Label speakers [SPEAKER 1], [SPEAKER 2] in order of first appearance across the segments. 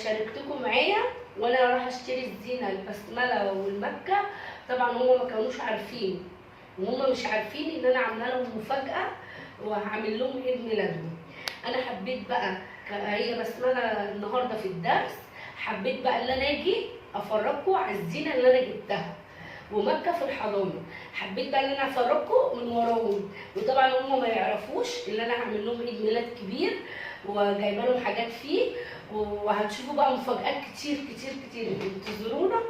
[SPEAKER 1] شاركتكم معايا وانا رايحة اشتري الزينة البسملة والمكه. طبعا هما ما كانوش عارفين، وهما مش عارفين ان انا عامله لهم مفاجاة وهعمل لهم عيد ميلادهم. انا حبيت بقى، هي بسملة النهارده في الدرس، حبيت بقى ان انا اجي افرجكم على الزينة اللي انا جبتها ومكة في الحضانة. حبيت بقى ان انا افرجكم من وراهم، وطبعا هم ما يعرفوش ان انا هعمل لهم عيد ميلاد كبير وجايبه لهم حاجات فيه، وهتشوفوا بقى مفاجآت كتير كتير كتير. انتظرونا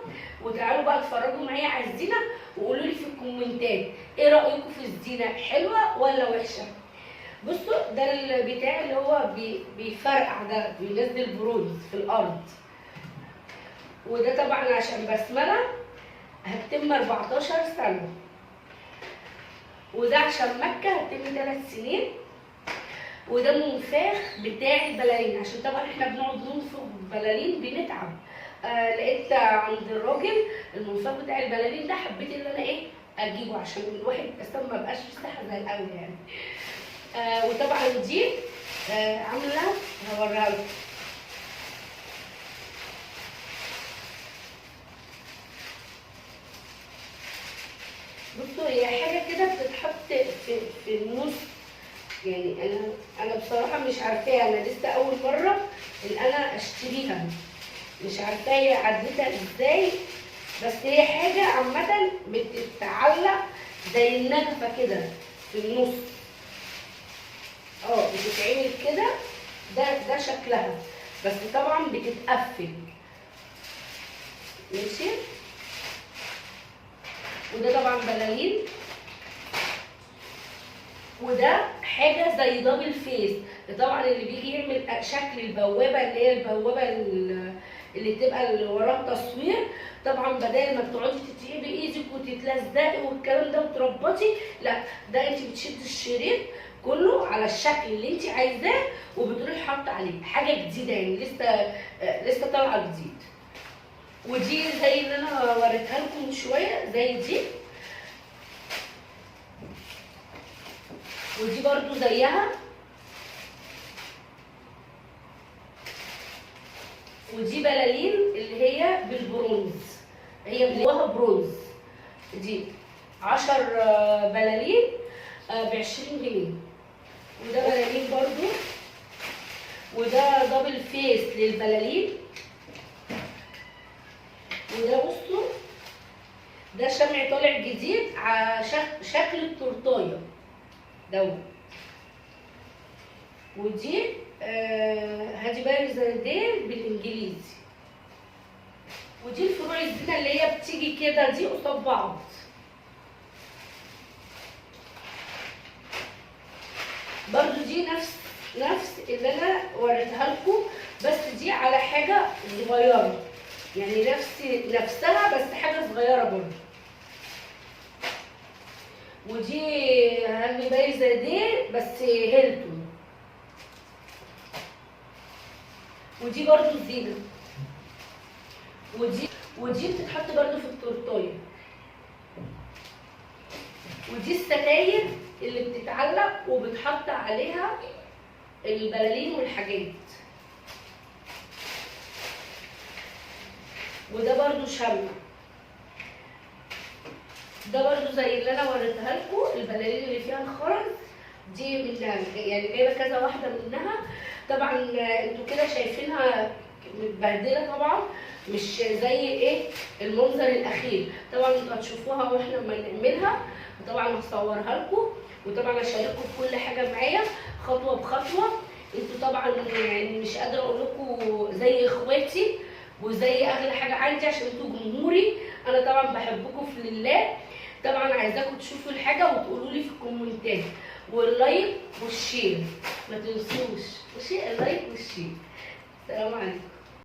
[SPEAKER 1] وتعالوا بقى اتفرجوا معايا على الزينة، وقولوا لي في الكومنتات ايه رايكم في الزينة، حلوة ولا وحشة؟ بصوا ده البتاع اللي هو بيفرقع ده، بينزل برونز في الارض. وده طبعا عشان بسملة هتتم 14 سنة، وده عشان مكة هتتم 3 سنين. وده منفاخ بتاع البلالين، عشان طبعا احنا بنقعد ننفخ بلالين بنتعب. لقيت عند الراجل المنفاخ بتاع البلالين ده، حبيت ان انا ايه اجيبه عشان الواحد اصلا ما بقاش في صحة زي الاول يعني. وطبعا دي عامله هوريها لكم. بصوا هي حاجة كده بتتحط في النص يعني. انا بصراحة مش عارفاها، انا لسه اول مرة ان انا اشتريها، مش عارفه هي عدتها ازاي، بس هي حاجة عامة بتتعلق زي النجفه كده في النص، بتتعمل كده، ده شكلها، بس طبعا بتتقفل ماشي. وده طبعا بلالين، وده حاجة زي double face، طبعا اللي بيجي يعمل شكل البوابة اللي هي البوابة اللي تبقى اللي وراها التصوير، طبعا بدل ما بتقعدي تتعبي ايدك وتتلزقي والكلام ده وتربطي، لا ده انت بتشدي الشريط كله على الشكل اللي انت عايزاه وبتروحي حاطه عليه حاجة جديدة يعني، لسه طالعه جديد. ودي زي اللي انا وريتها لكم من شوية، زي دي، ودي برضو زيها، ودي بلالين اللي هي بالبرونز، هي جواها برونز. دي 10 بلالين ب20 جنيه. وده بلالين برضو، وده double face للبلالين. وده بصوا ده شمع طالع جديد على شكل التورتايه دوت. ودي happy birthday بالانجليزي. ودي الفروع الزينة اللي هي بتيجي كده دي قصاد بعض. برضو دي نفس اللي انا وريتها لكم، بس دي على حاجة صغيرة يعني، نفسها بس حاجة صغيرة برضو. ودي happy birthday بس هيلتون. ودي برضو الزينة. ودي بتتحط برضو في التورتايه. ودي الستاير اللي بتتعلق وبتحط عليها البلالين والحاجات. وده برضو شمع، ده برضو زي اللي انا وريتها لكم البلالين اللي فيها الخرز دي منها، يعني جايبه كذا واحدة منها. طبعا انتوا كده شايفينها متبهدله طبعا، مش زي ايه المنظر الاخير، طبعا انتوا هتشوفوها واحنا لما نعملها، وطبعا هصورها لكم، وطبعا هشارككم في كل حاجة معايا خطوة بخطوة. انتوا طبعا يعني مش قادرة اقول لكم زي اخواتي وزي اغلى حاجة عندي، عشان انتوا جمهوري، انا طبعا بحبكم في لله. طبعا عايزاكم تشوفوا الحاجة وتقولوا لي في الكومنتات، وال like وال share ما تنسوش، ماشي؟ ال like وال share. السلام عليكم.